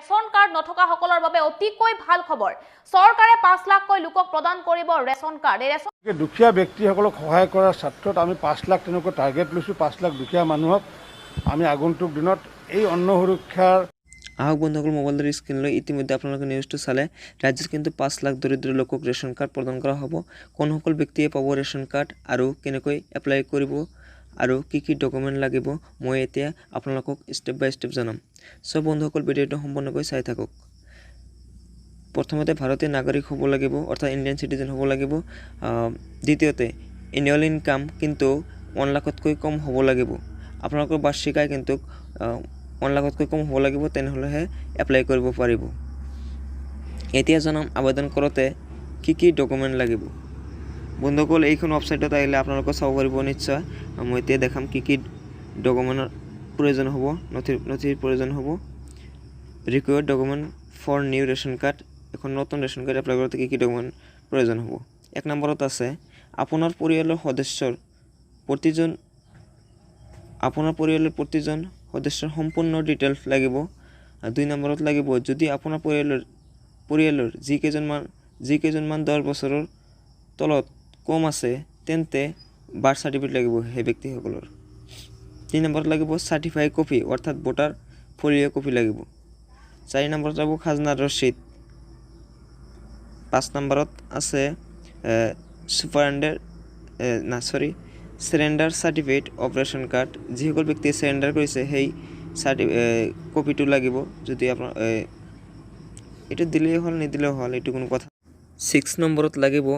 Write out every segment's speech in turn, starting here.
Ration card নথকাসকলৰ বাবে অতিকৈ ভাল খবৰ। চৰকাৰে 5 লাখকৈ লোকক প্ৰদান কৰিব ৰেচন কাৰ্ড। এই ৰেচন গতিকে দুখীয়া ব্যক্তিসকলক সহায় কৰাৰ স্বাৰ্থত আমি 5 লাখ তেনেকুৱা টাৰ্গেট লৈছোঁ। 5 লাখ দুখীয়া মানুহক আমি আগন্তুক দিনত এই অন্ন সুৰক্ষাৰ আহক বন্ধুসকল, মোবাইলৰ স্ক্ৰীণলৈ। ইতিমধ্যে আপোনালোকে নিউজটো চালে। ৰাজ্যত কিন্তু 5 লাখ দৰিদ্ৰ লোকক ৰেচন কাৰ্ড প্ৰদান কৰা হ'ব। কোনসকল ব্যক্তিয়ে পাব ৰেচন কাৰ্ড আৰু কেনেকৈ এপ্লাই কৰিব আৰু কি কি ডকুমেণ্ট লাগিব, মই এতিয়া আপোনালোকক ষ্টেপ বাই ষ্টেপ জনাম। চ' বন্ধুসকল, ভিডিঅ'টো সম্পূৰ্ণকৈ চাই থাকক। প্ৰথমতে ভাৰতীয় নাগৰিক হ'ব লাগিব, অৰ্থাৎ ইণ্ডিয়ান চিটিজেন হ'ব লাগিব। দ্বিতীয়তে এনুৱেল ইনকাম কিন্তু 1 লাখতকৈ কম হ'ব লাগিব। আপোনালোকৰ বাৰ্ষিক আয় কিন্তু 1 লাখতকৈ কম হ'ব লাগিব, তেনেহ'লেহে এপ্লাই কৰিব পাৰিব। এতিয়া জনাম আবেদন কৰোঁতে কি কি ডকুমেণ্ট লাগিব। বন্ধুসকল, এইখন ৱেবছাইটত আহিলে আপোনালোকে চাব পাৰিব নিশ্চয়। মই এতিয়া দেখাম কি কি ডকুমেণ্টৰ প্ৰয়োজন হ'ব, নথিৰ প্ৰয়োজন হ'ব। Required document for new ration card। এখন নতুন ৰেচন কাৰ্ড এপ্লাই কৰোঁতে কি কি ডকুমেণ্ট প্ৰয়োজন হ'ব? এক নম্বৰত আছে আপোনাৰ পৰিয়ালৰ প্ৰতিজন সদস্যৰ সম্পূৰ্ণ ডিটেইলছ লাগিব। আৰু দুই নম্বৰত লাগিব, যদি আপোনাৰ পৰিয়ালৰ যিকেইজনমান 10 বছৰৰ তলত কম আছে, তেন্তে বাৰ্থ চাৰ্টিফিকেট লাগিব সেই ব্যক্তিসকলৰ। তিনি নম্বৰত লাগিব চাৰ্টিফাই কপি, অৰ্থাৎ ভোটাৰ ফলিঅ' কপি লাগিব। চাৰি নম্বৰত লাগিব খাজনাৰ ৰচিদ। পাঁচ নম্বৰত আছে চুপাৰেণ্ডাৰ না sorry surrender certificate of ration card। যিসকল ব্যক্তিয়ে চাৰেণ্ডাৰ কৰিছে, সেই কপিটো লাগিব। যদি আপোনাৰ এইটো দিলেই হ'ল, নিদিলেও হ'ল, এইটো কোনো কথা। ছিক্স নম্বৰত লাগিব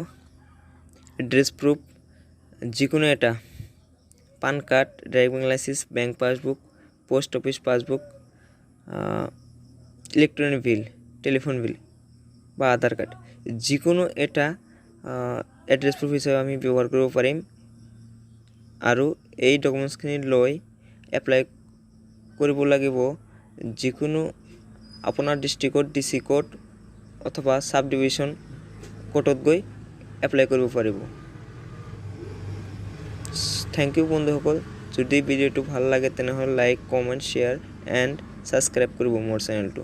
এড্ৰেছ প্ৰুফ যিকোনো এটা, PAN card, driving licence, bank passbook, post office passbook, electronic bill, telephone bill বা আধাৰ কাৰ্ড, যিকোনো এটা এড্ৰেছ প্ৰুফ হিচাপে আমি ব্যৱহাৰ কৰিব পাৰিম। আৰু এই ডকুমেণ্টছখিনি লৈ এপ্লাই কৰিব লাগিব যিকোনো আপোনাৰ ডিষ্ট্ৰিক্টত ডি চি কোৰ্ট অথবা চাব ডিভিশ্যন কোৰ্টত গৈ এপ্লাই কৰিব পাৰিব। Thank U বন্ধুসকল। যদি ভিডিঅ'টো ভাল লাগে, তেনেহ'লে like, comment, share and subscribe কৰিব মোৰ চেনেলটো।